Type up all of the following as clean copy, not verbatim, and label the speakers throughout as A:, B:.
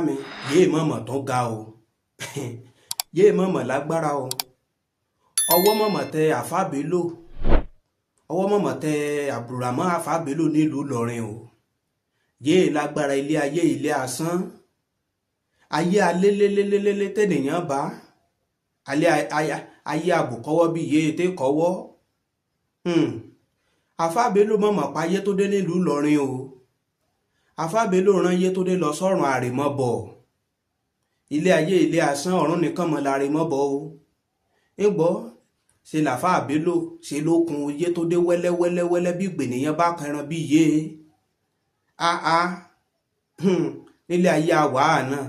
A: Mi yéè mọ̀mọ̀ tó ga o, yéè mọ̀mọ̀ lágbára o. Ọwọ́ mọ̀mọ̀ tẹ Àfáà Bello, ọwọ́ mọ̀mọ̀ tẹ Abdulrahman Àfáà Bello nílùú Ìlọrin o. Yéè lágbára, ilé ayé, ilé asán, ayé alélélélélé tẹnìyàn bá ayé àbùkọ́wọ́ bíi yéè tẹ́ kọ́wọ́. Àfáà Bello mọ̀mọ̀ pa Yétúndé nílùú Ìlọrin o. Àfáà Bello rán Yétúndé lọ sọ́run àrèmọ́bọ̀. Ilé ayé, ilé asán, ọ̀run nìkan mọ̀ làrèmọ́bọ̀ o. Ń gbọ́ ṣe làfáà Bello ṣe ló kun Yétúndé wẹ́lẹ́wẹ́lẹ́wẹ́lẹ́ bí gbènìyàn bá kẹran bí yé áá nílé ayé àwàá náà,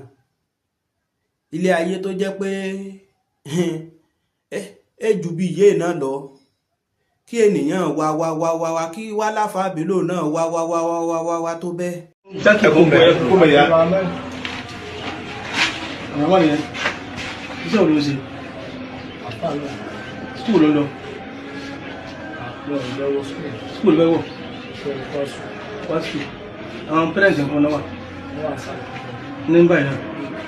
A: ilé ayé tó jẹ́ pé ẹ ju bí yé náà lọ, kí ènìyàn wá wá wá wá wá, kí wá láfáà Bello náà wá wá wá wá wá wá wá tó bẹ́ẹ̀.
B: Kó mẹ ya.
C: Àwọn ọmọ nìyẹn, iṣẹ́ wo ló ń ṣe? School ló ń lọ? School ló wọ̀ wá school. Àwọn parents nǹkan náà wà ní báyìí náà,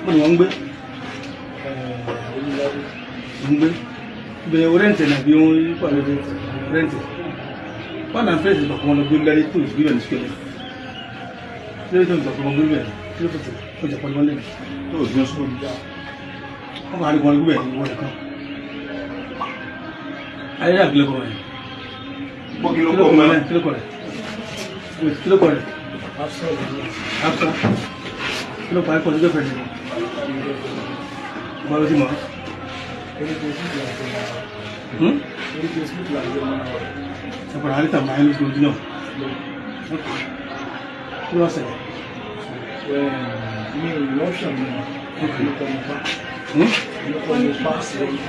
C: wọ́n ni wọ́n ń gbé, ń gbé bẹ̀rẹ̀ rent náà bí wọ́n wà lórí rent. Wọ́n náà parents ìgbà kan lọ gbé lẹ́rí tó ìgbé bẹ̀rẹ̀ ní school lórí tó ìgbà kan gbé bẹ̀rẹ̀ kí ló tó tó jẹ́ pọ́n lẹ́nu
B: tó gbé school.
C: Wọ́n kàn á ní kí wọ́n gbé bẹ̀rẹ̀ ní wọ́n nìkan ayé àgbélé kọ̀ rẹ̀.
B: Bó kí ló kọ́ mọ́?
C: Kí ló kọ̀ rẹ̀? Kí ló kọ̀ rẹ̀? Afsa. Kí ló kọ̀ rẹ̀? Kọ̀ sí girlfriend rẹ̀ wọ́n ló ti mọ̀. Ṣàpàrà àlítà máa ń lójú ojú náà. Kí ló ṣẹlẹ̀?
D: Mi ò ní option mi, ló kọ́ mi pa, ló kọ́ mi pa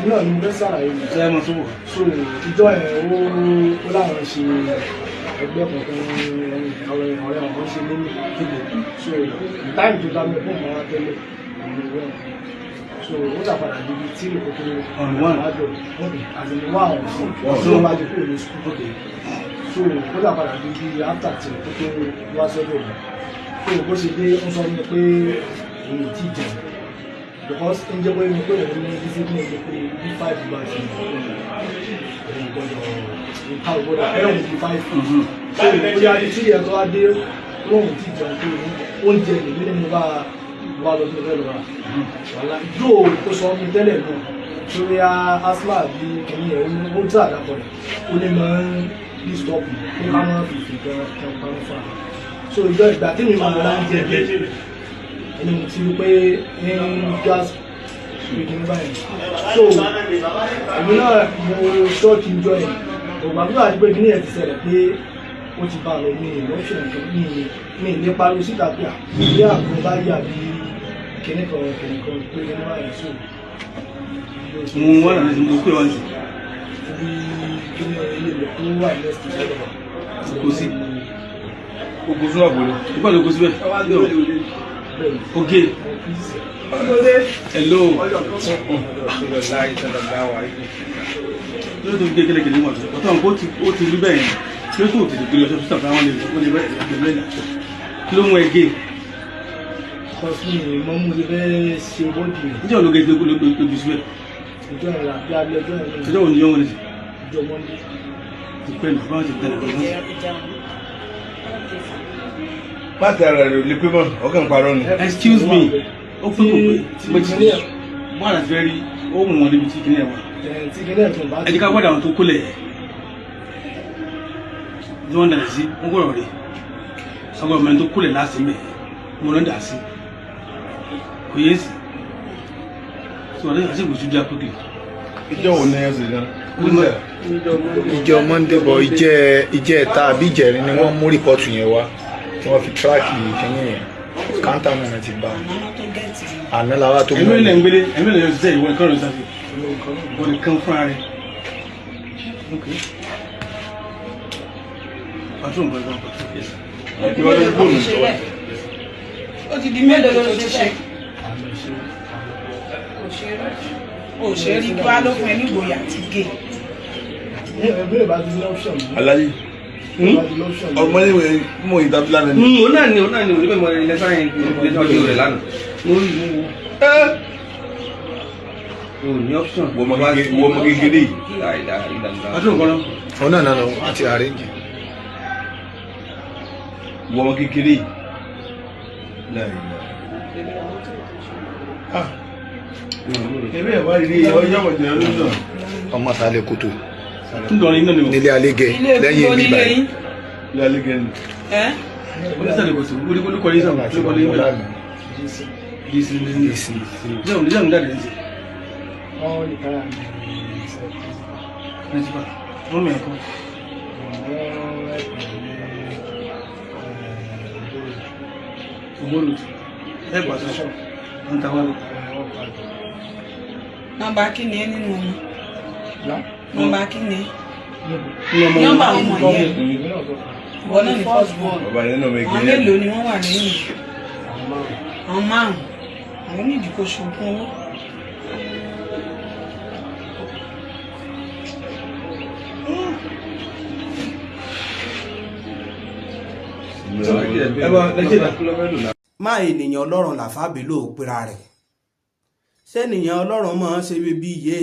D: náà ni mo fẹ́ sàlàyé mi.
C: Ṣé ẹ mọ̀ sówò?
D: So ìjọ yẹn, ó láwọn ṣe ẹgbẹ́ kan tó ń àwọn ọ̀rẹ́ wọn ṣe lémi. So time tó dá mi fún ọmọ wa tẹ́lẹ̀ òun ló wẹ̀. So ó dàpadà débi tí ìkókó
C: On one.
D: Àjọ àti ní wà ọ̀hún tí wọ́n bá ti kúrò ní school. So ó dàpadà débi after tí ìkókó wá sọ́dọ̀ mi. So bó ṣe dé, ń sọ fún mi pé òun ò tí ì jẹun, because ń jẹ́ pé mi pé òun ní discipline ní pé bí 5 bá ti òun gbọ́dọ̀ nǹkan ò gbọ́dọ̀ ẹ̀ òun bí 5. So bóyá ní tí ẹ̀ tó wá dé, lóun ò tí ì jẹun, pé oúnjẹ lèmi ní mo bá wà lọ sí ọ̀fẹ́ lọ́ra wàhálà yóò. Ó sọ fún mi tẹ́lẹ̀ náà sórí asthma bí kìíní ẹ̀, ó ń tà àdàpọ̀ rẹ̀, ó ní máa ń bí stop mi pé ká máa fi kan kan pamọ́ fún wa. So ìjọ ìgbà tí mi máa ń jẹ bí ẹni mo ti rí pé ń gas pé kìíní báyìí. So èmi náà mo ṣọ́ọ̀kì ìjọ yẹn ògbà tó àti pé kìíní ẹ̀ ti ṣẹlẹ̀ pé ó ti bá a lọ. Mi ìlọ́ṣẹ̀ nǹkan mi ní pariwo síta pé à bí àgọ́ bá yà bí kìíní kan kìíní kan pé kìíní báyìí. So
C: Mo wọ́n náà ní mo pè wọ́n sí.
D: Ibi kìíní ilé rẹ̀ tó wà next to the other.
C: Kò sí.
B: Ogun sínú àbò ni.
C: Ìgbà ló kó síbẹ̀.
D: Bẹ́ẹ̀.
C: Oge. Hello. Lórí tó fi gé kélekèlé wọ̀n tó ọ̀tọ̀ nǹkan ó ti rí bẹ́ẹ̀ yẹn, kí ló tó tètè gbé lọ sọ́sítà fún àwọn lè bẹ́ẹ̀ lẹ́yìn? Kí ló mú ẹ gé?
D: Cause mi mọ mo ti fẹ́ ṣe body rẹ̀.
C: Níjẹ́ ológe tó lójú síbẹ̀?
D: Ìjọ yẹn àbí alẹ́ ọjọ́ yẹn.
C: Ọjọ́ òní yọ̀ wọ́n ní
D: Ìjọ Monday.
C: Ti pẹ́ nù báwọn ti tẹ̀lé lọ́wọ́.
B: Pàtẹ ara rẹ̀ ò lè pé mọ́, ọkàn parọ́ ni.
C: Excuse me, ó pé kò pé mo ti wọ́n àti fẹ́ rí ó mú wọn níbi tí kìnìún ẹ̀ wà.
D: Tí kìíní ẹ̀ tó bá
C: Ẹ jẹ́ ká wádà àwọn tó kólẹ̀ tí wọ́n dà sí, wọ́n gbọ́dọ̀ rí ọgbọ́n mẹ́rin tó kólẹ̀ láti mẹ́ mo lọ́ dà sí, kò yé sí so ọ̀rẹ́ àti ìwòsàn dá quickly.
B: Ìjọ wo ni ẹ ṣe gan?
E: Ìjọ Monday bọ̀, ìjẹ́ ẹ̀ta àbí ìjẹrin ni wọ́n mú report yẹn wá tí wọ́n fi track kínní yẹn. Counter náà ti bá àná làwa tó
C: Ẹ̀mí ilẹ̀ ń gbélé, ẹ̀mí ilẹ̀ yóò ṣiṣẹ́, ìwọ nìkan ló ń ṣàṣe, ìwọ nìkan fúnra rẹ̀. Ok, pàtó nǹkan ẹ̀gbọ́n pàtó yes.
B: Ìwọ ló ń gbóòmù.
F: Ó ti di mélòó tó ti ṣe? Kò ṣe rí. Kí wá ló fún ẹ ní ìgboyà àti gé?
D: Ẹgbẹ́ ìbá ti ní option mi.
B: Aláyé.
D: Ìbá ti ní option mi.
B: Ọmọ ìwé mú ìdábí lánàá ni.
C: Òun náà ni òun náà ni òun ní bẹ́ẹ̀ mọ ilẹ̀ sáyẹn
G: Ọjọ́ rẹ̀ lánàá.
C: Mo rí mo wo. O ní option.
B: Wọ́n mọ kékeré yìí.
C: Ọdún kan náà.
E: Òun náà náà wọ́n ti arrange.
B: Wọ́n mọ kékeré yìí. Ebe ẹ̀ wá rí ọjọ́ ọ̀jọ̀ lónà.
E: Ọmọ sálẹ̀ kòtò.
C: Ńlọrin náà ni o.
E: Nílé Alégẹ lẹ́yìn mi báyìí.
B: Ilé Alégẹ ni.
F: Ẹ́
C: Onísàlẹ̀ kò sí olùkọ́ ní sàmù olùkọ́ ní ìwé. Dc dc. Jẹun ní sàmù jáde nísì.
D: Wọ́n lè kára ní ìṣẹ́
C: Principal. Wọ́n mi ẹ̀kọ́. Ògbólù. Ẹ gbà sọ. Wọ́n ta wá lọ.
F: Nọ́mbà kí ni ẹ nínú ọmọ? Nọ́mbà kí ni ẹ? Nọ́mbà ọmọ yẹn. Ìwọ náà ni first born.
B: Bàbá yẹn náà mẹ́kẹ́.
F: Àwọn mélòó ni wọ́n wà lẹ́yìn? Àwọn márùn-ún. Àwọn onídìí kò ṣògùn owó.
A: Má ènìyàn ọlọ́run làfáà Bello pera rẹ̀. Sẹ́nìyàn ọlọ́run máa ń ṣe bíbí yé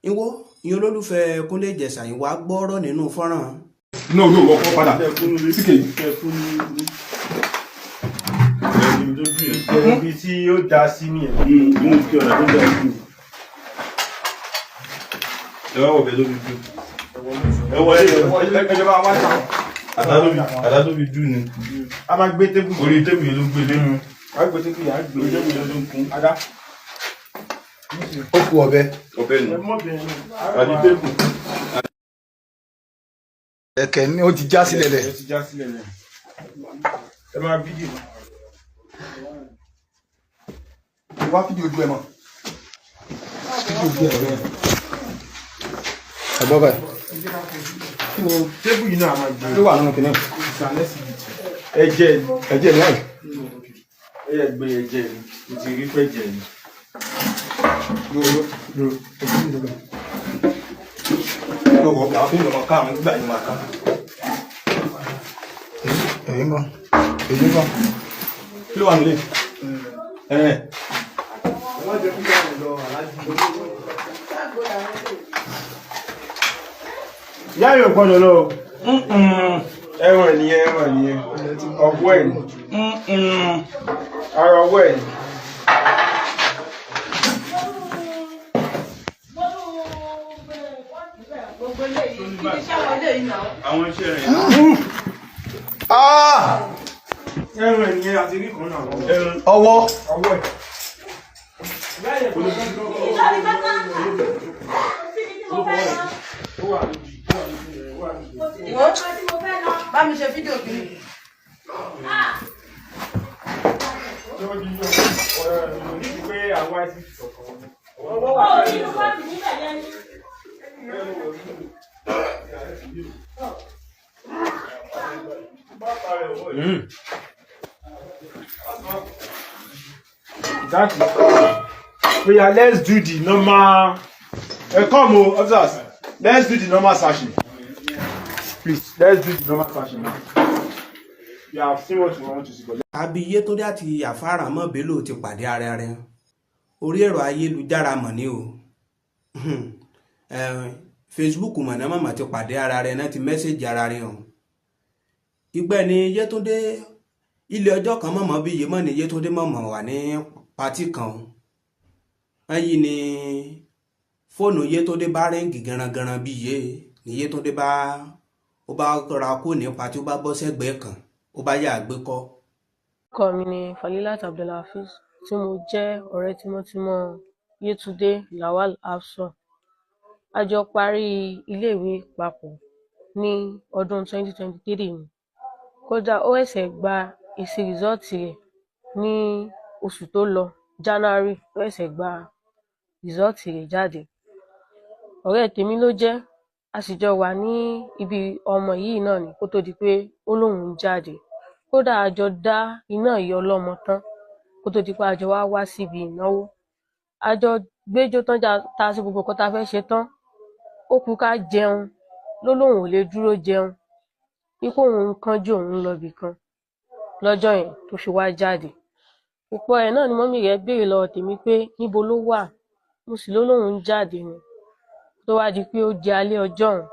A: ìwọ ìyẹn olólùfẹ́ Kúnlé Ìjẹ̀ṣà yìí wá gbọ́rọ̀ nínú fọ́nrán.
G: No, no, wọ́n kọ́ padà síkè.
H: Ibi tí ó da sí nìyẹn.
B: Mú kí ọ̀nà tó da sí. Ẹ wá wọ̀ bẹ́ẹ̀ ló fi dùn. Ẹ wọlé
H: ẹjọ́ bá wá tà.
B: Àdá tó fi dùn ni.
H: A máa gbé tébù.
B: Orí tébù yẹn ló gbé lé.
H: A gbé tébù yẹn, a gbé.
B: Orí tébù yẹn ló ń kún.
H: Ada.
E: Ó kú ọbẹ̀.
B: Ọbẹ̀ nù. Àdí tébù.
E: Ẹ̀kẹ́ ni ó ti já sílẹ̀ lẹ̀.
H: Ó ti já sílẹ̀ lẹ̀. Ẹ máa fídíò.
E: Wá fídíò ojú ẹ mọ̀. Fídíò ojú ẹ rẹ̀. Ẹ̀gbọ́n báyìí.
H: Tébù yìí náà máa gbé.
E: Ló wà nínú kìnìún.
H: Ẹ̀jẹ̀ ni.
E: Ẹ̀jẹ̀ ni àyè.
H: Ẹ yẹ gbé ẹ̀jẹ̀ ni. Mo ti rí pé ẹ̀jẹ̀ ni.
E: Dúró dúró ẹ̀jẹ̀ ni ló lọ́wọ́ àwọn fíìmù ọmọ ká àwọn gbà yín máa ká. Èyí ń bọ̀ èyí ń bọ̀ kí ló wà nílé?
H: Ìyá yóò gbọ́dọ̀ lọ. Ẹ̀wọ̀n nìyẹn, ẹ̀wọ̀n nìyẹn. Ọwọ́ ẹ̀ ni. Ara ọwọ́ ẹ̀ ni.
B: Àwọn iṣẹ́ rẹ̀.
H: Ẹ̀wọ̀n nìyẹn àti rí kan náà.
E: Ọwọ́.
H: Ọwọ́ ẹ̀.
F: Ìwọ bá mi ṣe fídíò kìíní.
H: Exactly. Oya, let's do the normal. Come o, officers. Let's do the normal searching. Please, let's do the normal searching now. You have seen what you want to see, but
A: Àbí Yétúndé àti àfáà Ràmọ́ Bello ti pàdé ara rẹ̀ orí ẹ̀rọ ayélujára mọ̀ ní o. Facebook mọ̀nà mọ̀mọ́ ti pàdé ara rẹ̀ náà ti mẹ́sẹ̀jì ara rẹ̀ hàn. Ìgbẹ́ ni Yétúndé ilé ọjọ́ kan mọ̀mọ́ bí yemọ́ ni Yétúndé mọ̀mọ́ wà ní patí kan. Wọ́n yí ni fóònù Yétúndé bá rẹ́ǹgì garangaran bí yé ni Yétúndé bá ó bá ra kó ní patí ó bá bọ́ sẹ́gbẹ̀ẹ́ kan ó bá yà gbé kọ́.
I: Orúkọ mi ni Falilat Abdulhafiz tí mo jẹ́ ọ̀rẹ́ tímọ́tímọ́ Yétúndé Lawal Hafsat. A jọ parí iléèwé papọ̀ ní ọdún 2023 ni. Kódà ó ṣẹ̀ṣẹ̀ gba èsì rìsọ́ọ̀tì rẹ̀ ní oṣù tó lọ, January ló ṣẹ̀ṣẹ̀ gba rìsọ́ọ̀tì rẹ̀ jáde. Ọ̀rẹ́ tèmi ló jẹ́, a sì jọ wà ní ibi ọmọ yìí náà ni kó tó di pé ó lóun ń jáde. Kódà a jọ dá iná ìyá ọlọ́mọ tán kó tó di pé a jọ wá wá síbi ìnáwó. A jọ gbéjó tán ta sí gbogbo nǹkan tá a fẹ́ ṣe tán. Ó kú ká jẹun ló lóun ò lè dúró jẹun, wípé òun ń kánjú òun ń lọ ibì kan lọ́jọ́ yẹn tó fi wá jáde. Òpó ẹ̀ náà ni mọ́mì rẹ̀ béèrè lọ́wọ́ tèmi pé níbo ló wà. Mo sì ló lóun ń jáde ni. Tó wá di pé ó di alẹ́ ọjọ́ òun,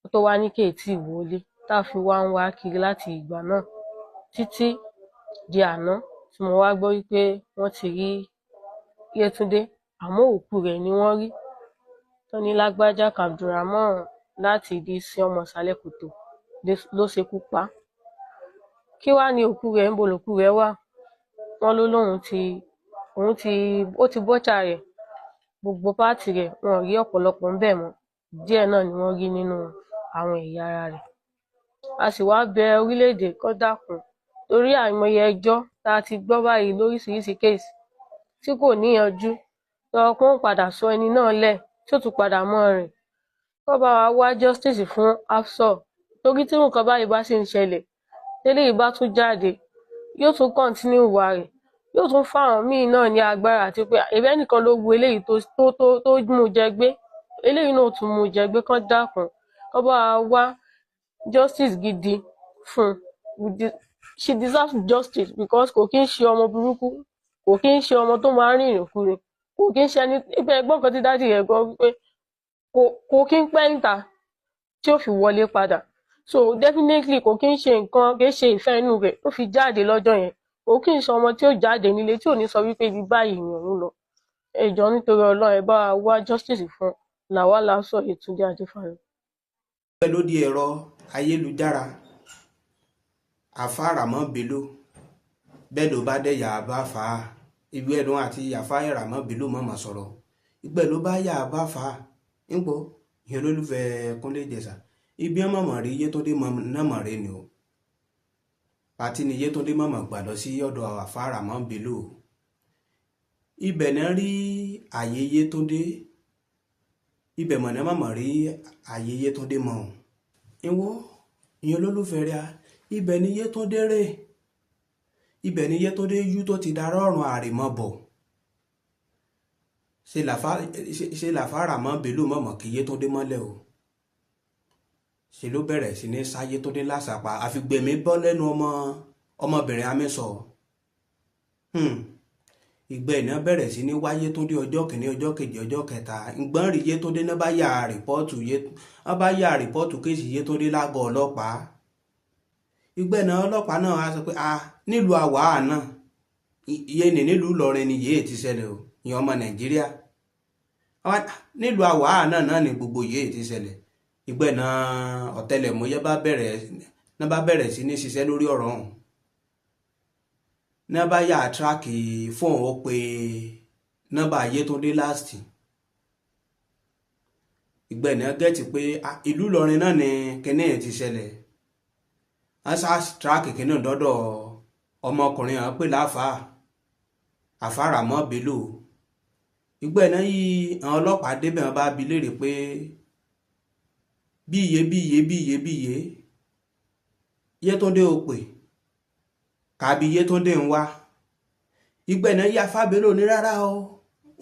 I: kó tó wá ní kéétì wọlé, tá a fi wá ń wá kiri láti ìgbà náà títí di àná tí mo wá gbọ́ wípé wọ́n ti rí Yétúndé, àmọ́ òkú rẹ̀ ni wọ́n rí. Tó ní lágbájá Abdulrahman láti ìdí sí ọmọ ìsàlẹ̀ kòtò ló ṣekú pa á. Kí wàá ní òkú rẹ̀, ńbo lòkú rẹ̀ wà? Wọ́n ló lóun ti òun ti ó ti bọ́ṣà rẹ̀, gbogbo páàtì rẹ̀ wọn ò rí ọ̀pọ̀lọpọ̀ ńbẹ̀ mọ́. Díẹ̀ náà ni wọ́n rí nínú àwọn ẹ̀yà ara rẹ̀. A sì wá bẹ orílẹ̀-èdè kó dákun, torí àìmọye ẹjọ́ tá a ti gbọ́ báyìí lóríṣiríṣi kéèsì tí kò níyanjú, tọrọ pé ó ń padà sọ ẹni náà lẹ̀ tí ó tún padà mọ́ rìn. Kó bá wa wá justice fún Hafsoh, torí tí nǹkan báyìí bá sì ń ṣẹlẹ̀, tẹ́lẹ̀ bá tún jáde, yóò tún continue ìwà rẹ̀, yóò tún fáwọn míì náà ní agbára àti pé ẹ̀bẹ̀ ẹnìkan ló wu eléyìí tó tó tó mú jẹ gbé, eléyìí náà tún mú jẹ gbé. Kán dákun, kó bá wa wá justice gidi fún un. She deserves justice because kò kí ń ṣe ọmọ burúkú, kò kí ń ṣe ọmọ tó máa ń rìnrìn kúrò, kò kí ń ṣe ẹni ibẹ̀. Ẹgbọ́n kan tí daddy rẹ̀ gan wípé kò kí ń pẹ́ níta tí ó fi wọlé padà. So definitely kò kí ń ṣe nǹkan, kì í ṣe ìfẹ́ inú rẹ̀ ó fi jáde lọ́jọ́ yẹn. Kò kí ń ṣe ọmọ tí ó jáde nílé tí ò ní sọ wípé ibi báyìí ni òun lọ. Ẹ jọ̀ọ́, nítorí Ọlọ́run, ẹ bá wa wá justice fún Lawal Hafsoh Yétúndé Adéfáyọ̀.
A: Lórí ẹ̀rọ ayélujára, àáfàá Ramon Bello bẹ́ẹ̀ ló bá dẹ̀ yà bá fà á ìwé ẹ̀dùn àti àáfàá Ramon Bello mọ̀mọ́ sọ̀rọ̀ ìgbẹ́ ló bá yà bá fà á ńgbọ́ ìyẹn olólùfẹ́ Kúnlé Ìjẹ̀ṣà. Ibi ẹ̀ mọ̀mọ́ rí Yétúndé náà mọ̀ rí ni o. Pàtí ni Yétúndé mọ̀mọ́ gbà lọ sí ọ̀dọ̀ àáfàá Ramon Bello. Ibẹ̀ náà rí àyè Yétúndé, ibẹ̀ mọ̀nà mọ̀mọ́ rí àyè Yétúndé mọ̀ ọ́ ìwọ ìyẹn olólùfẹ́ rẹ̀. Ibẹ̀ ni Yétúndé rè, ibẹ̀ ni Yétúndé yú tó ti darọ́ ọ̀run àrèmabọ̀. Ṣe làfà Ramon Bello mọ̀mọ́ kí Yétúndé mọ́lẹ̀ o. Ṣe ló bẹ̀rẹ̀ sí ní sá Yétúndé lásàpá, àfigbèmí bọ́ lẹ́nu ọmọ ọmọbìnrin amẹ́sọ̀. Ìgbẹ́ iná bẹ̀rẹ̀ sí ní wá Yétúndé ọjọ́ kìíní, ọjọ́ kejì, ọjọ́ kẹta. Ìgbọ́n rí Yétúndé náà bá yà report, wọ́n bá yà report case Yétúndé lágọ̀ọ́ ọlọ́pàá. Ìgbẹ́ náà ọlọ́pàá náà á sọ pé a nílùú àwa náà iye ní nílùú Ìlọrin ni yéé ti ṣẹlẹ̀ o. Ìyẹn ọmọ Nàìjíríà nílùú àwa náà náà ni gbogbo yéé ti ṣẹlẹ̀. Ìgbẹ́ náà ọ̀tẹlẹ̀múyẹ́ bá bẹ̀rẹ̀ sí ní ṣiṣẹ́ lórí ọ̀rọ̀ ọ̀hún. Ní bá yà track fóònù, ó pe nọ́mbà Yétúndé last. Ìgbẹ́ náà get pé ìlú Ìlọrin náà ni kíní ti ṣẹlẹ̀. Wọ́n sá track kíní dọ́dọ̀ ọmọkùnrin hàn pé láàfáà àfáà Ramon Bello. Ìgbẹ́ náà yí àwọn ọlọ́pàá débẹ̀, wọn bá bi léèrè pé bí iye bí iye bí iye bí iye Yétúndé ò pè kàbí Yétúndé ń wá. Ìgbẹ́ náà yí àfáà Bello ní rárá o,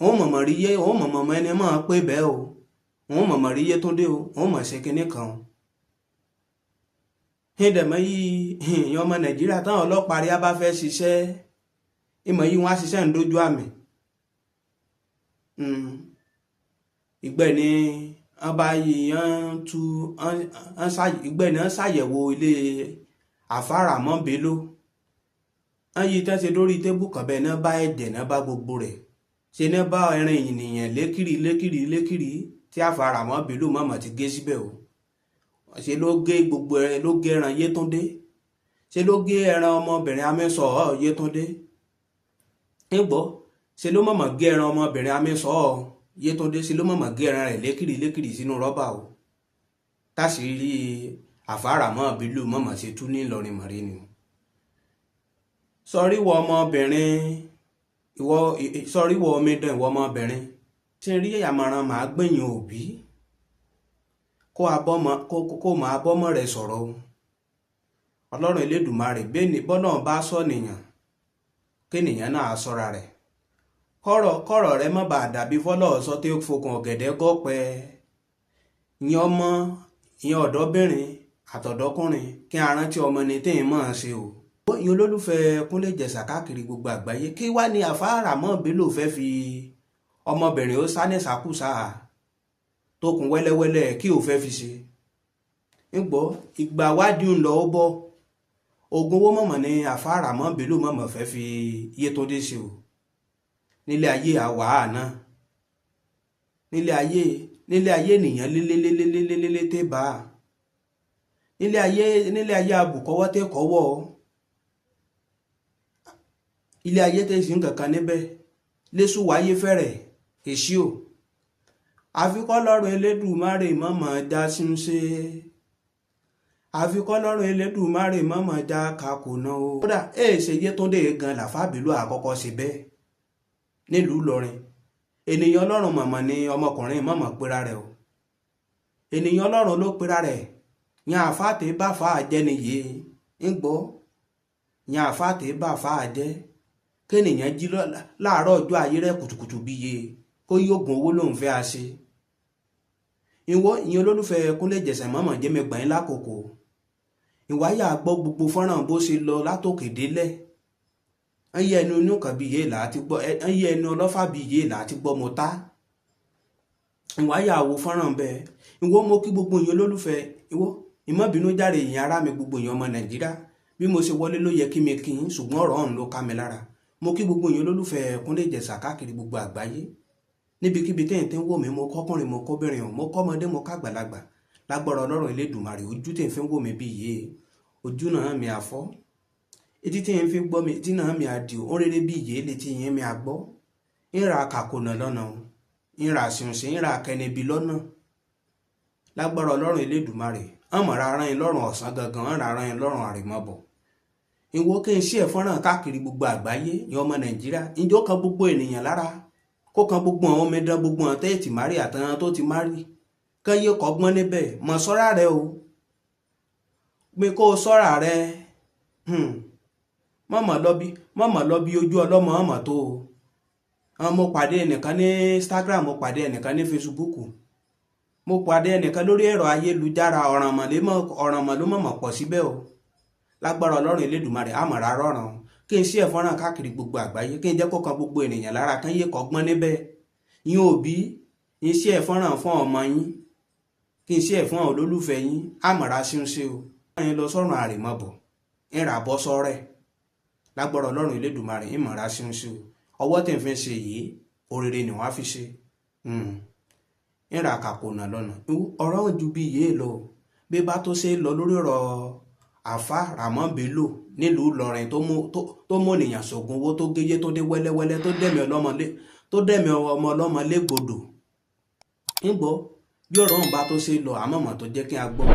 A: òun mọ̀mọ́ rí yé, òun mọ̀mọ́ mọ́ ẹni mọ̀ pé bẹ́ẹ̀ o, òun mọ̀mọ́ rí Yétúndé o, òun mọ̀ ṣe kinní kan o. Ìdẹ̀mọ́ yìí, ìyẹn ọmọ Nàìjíríà, táwọn ọlọ́pàá rí a bá fẹ́ ṣiṣẹ́ ìmọ̀ yìí, wọ́n á ṣiṣẹ́ ń dójú àmì. Ìgbẹ́ ni wọ́n bá yìí tú, ìgbẹ́ ni wọ́n ṣàyẹ̀wò ilé àfáà Ramon Bello. Wọ́n yí tán ṣe lórí table kan bẹ́ẹ̀ náà, bá ẹ̀jẹ̀ náà, bá gbogbo rẹ̀ ṣe náà, bá ẹran ènìyàn lékiri lékiri lékiri tí àfáà Ramon Bello mọ̀mọ́ ti gé síbẹ̀ o. Ṣe ló gé gbogbo ẹ, ló gé ẹran Yétúndé, ṣe ló gé ẹran ọmọbìnrin amẹ́sọ̀ ọ́ Yétúndé ńgbọ́, ṣe ló mọ̀mọ́ gé ẹran ọmọbìnrin amẹ́sọ̀ ọ́ Yétúndé, ṣe ló mọ̀mọ́ gé ẹran rẹ̀ lékiri lékiri sínú rọ́bà o. Táṣìírí àfáà Ramon Bello mọ̀mọ́ ṣe tú ní Ìlọrin mọ̀rí ni o. Sọrí wọ ọmọbìnrin, ìwọ sọrí wọ omidan, ìwọ ọmọbìnrin tí ń rí àmọ̀ràn màá gbẹ̀yìn òbí kó abọ́mọ kó máa bọ́mọ rẹ̀ sọ̀rọ̀ o. Ọlọ́run Elédùmarè bẹ́ẹ̀ni bọ́nà bá sọ nìyàn kéèyàn náà sọ́ra rẹ̀, kọ́rọ̀ kọ́rọ̀ rẹ̀ má bàa dàbí fọ́lọ́ sọ tí ó fokùn ọ̀gẹ̀dẹ̀ gọ́pẹ́. Ìyẹn ọmọ, ìyẹn ọ̀dọ́bìnrin àtọ̀dọ́kùnrin, kí a rántí ọmọ ni téèyàn máa ṣe o. Ìyẹn olólùfẹ́ Kúnlé Ìjẹ̀ṣà káàkiri gbogbo àgbáyé, kí wá ní Àfáà Ramon Bello fẹ́ fi ọmọbìnrin ó sá ní sàkúsà tó kún wẹ́lẹ́wẹ́lẹ́ kí ò fẹ́ fi ṣe? Ńgbọ́ ìgbà wádìí ń lọ ó bọ́ oògùn owó mọ̀mọ́ ní Àfáà Ramon Bello mọ̀mọ́ fẹ́ fi Yétúndé ṣe o. Nílé ayé àwa àná, nílé ayé ènìyàn lélélélélélélé tẹ́ bá a, nílé ayé abùkọ́wọ́ tẹ́ kọ́wọ́, ilé ayé tẹ́ sí nǹkan kan níbẹ̀ lẹ́sù wáyé fẹ́rẹ̀ èsì o. Àfikọ́ lọ́rùn Elédùmarè mọ̀mọ́ já ṣúnṣe, àfikọ́ lọ́rùn Elédùmarè mọ̀mọ́ já kakùnà o. Kódà èè ṣe Yétúndé gan l'Àfáà Bello àkọ́kọ́ ṣe bẹ́ẹ̀ nílùú Ìlọrin. Ènìyàn Ọlọ́run mọ̀mọ́ ni ọmọkùnrin mọ̀mọ́ pera rẹ̀ o. Ènìyàn Ọlọ́run ló pera rẹ̀. Yan àfáà tẹ́ bá fàá jẹ́ nìyí ń gbọ́. Yan àfáà tẹ́ bá fàá jẹ́. Kéèyàn jí láàárọ̀ ọjọ́ ayé rẹ̀ kùtùkùtù bí iye kó yóògùn owó lòun fẹ́ a ṣe. Ìwọ ìyẹn olólùfẹ́ Kúnlé Ìjẹ̀ṣà mọ̀mọ́ jẹ́ mi gbà yín lákòókò. Ìwáyà gbọ́ gbogbo fọ́nrán bó ṣe lọ látòkè délẹ̀. Ń yẹ ẹnu inú kan bí iye là á ti gbọ́, ń yẹ ẹnu ọlọ́fà bí iye là á ti gbọ́ mo tá. Ìwáyà wo fọ́nrán bẹ́ẹ̀. Ìwọ mo kí gbogbo ìyẹn olólùfẹ́, ìwọ ìmọ̀bínú járe ìyẹn ará mi gbogbo ìyẹn ọmọ Nàìjíríà. Bí mo ṣe wọlé ló yẹ kí mi kí n, ṣùgbọ́n ọ̀rọ̀ ọ̀hún ló ká mi lára. Mo kí gbogbo ìyẹn olólùfẹ́ Kúnlé Ìjẹ̀ṣà káàkiri gbogbo àgbáyé. Níbikíbi tẹ́yìn tẹ́ ń wò mí, mo kọ́kùnrin, mo kọ́bìnrin, mo kọ́mọdé, mo kágbàlagbà. Lágbára Ọlọ́run Elédùmarè, ojú tẹ̀ ń fi ń wò mí bí iye ojú náà mi àfọ́, etí tí ń fi gbọ́ mi, etí náà mi àdì ó rere bí iye létí yẹn mi àgbọ́. Ń ra kàkónà lọ́nà, ń ra ṣùnṣìn, ń ra kẹnibi lọ́nà. Lágbára Ọlọ́run Elédùmarè, ń mọ̀ ra ara yín lọ́rùn ọ̀sán gangan, ń ra ara yín lọ́rùn àrèmabọ̀. Ìwọ kí n ṣe ẹ̀fọ́nrán káàkiri gbogbo àgbáyé ní ọmọ Nàìjíríà, ìjọ kan gbogbo ènìyàn lára, kó kan gbogbo àwọn ọmọ ẹ̀dá, gbogbo àwọn tẹ́ẹ̀tì márì àtàwọn tó ti márì, kán yé kọ́gbọ́n níbẹ̀, mọ̀ sọ́ra rẹ o. Pé kó o sọ́ra rẹ, mọ̀mọ̀ lọ bí ojú ọlọ́mọ ọmọ tó o. Mo pàdé ẹnìkan ní Instagram, mo pàdé ẹnìkan ní Facebook, mo pàdé ẹnìkan lórí ẹ̀rọ ayélujára, ọ̀rànmọ̀ ló mọ̀mọ̀ pọ̀ síbẹ̀ o. Lágbára Ọlọ́run Elédùmarè, àmọ̀ra rọ̀ràn kí n ṣe ẹ̀fọ́nrán káàkiri gbogbo àgbáyé, kí n jẹ́ kó kan gbogbo ènìyàn lára, kán yé kọ́gbọ́n níbẹ̀. Yín òbí, yín ṣe ẹ̀fọ́nrán fún ọmọ yín, kí n ṣe ẹ̀fọ́n olólùfẹ́ yín, àmọ̀ra ṣúnṣe o. Yín lọ sọ́run àrèmabọ̀, ń rà bọ́ sọ́rẹ́. Lágbára Ọlọ́run Elédùmarè, ìmọ̀ra ṣúnṣe o. Ọwọ́ tẹ̀ ń fi ṣe yìí, òrèrè ni wọ́n á fi ṣe. Ń rà kàkónà lọ́nà. Ọ̀rọ̀ ju bí yé lọ. Bí bá tó ṣe lọ lórí ọ̀rọ̀ Àfáà Ramon Bello nílùú Ìlọrin tó mú ènìyàn ṣògùn owó, tó géyé, tó dé wẹ́lẹ́wẹ́lẹ́, tó dẹ̀mí ọmọ ọlọ́mọ légbodò. Ńgbọ́ bí ọ̀rọ̀ ọ̀hún bá tó ṣe lọ, àmọ̀mọ̀ tó jẹ́ kí a gbọ́.